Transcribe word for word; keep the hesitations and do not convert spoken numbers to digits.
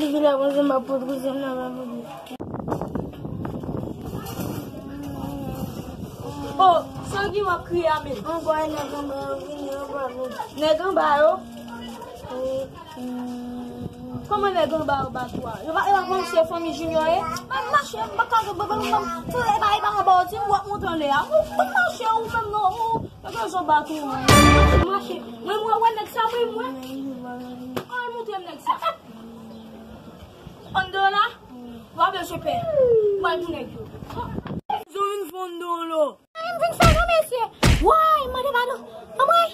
Vin la, bon, se m ap pran trizèm nan, va vini. Oh, Sangi, w ap kriye a menm. Mwen kwè nèg anba yo vini, yo pa vini. Nèg anba yo? Wi. Kòman nèg anba yo bat ou a? Yo pa, yo pa panse fanmi Junior ye? Mwen mache, m pa ka, m, m, m, m, e pa, e pa anba yo di m w ap monte anlè a. Mwen mache, ou menm non, ou, yo bezwen bat ou. Mache, mwen, mwen wè nèg sa, mwen, mwen. Al montre m nèg sa. Ann dedan la, w ap bezwen pè. W al pou nèg yo. Zon vin fon dolo. M vin fè non, mesye. Woy, mande padon. Anmwey.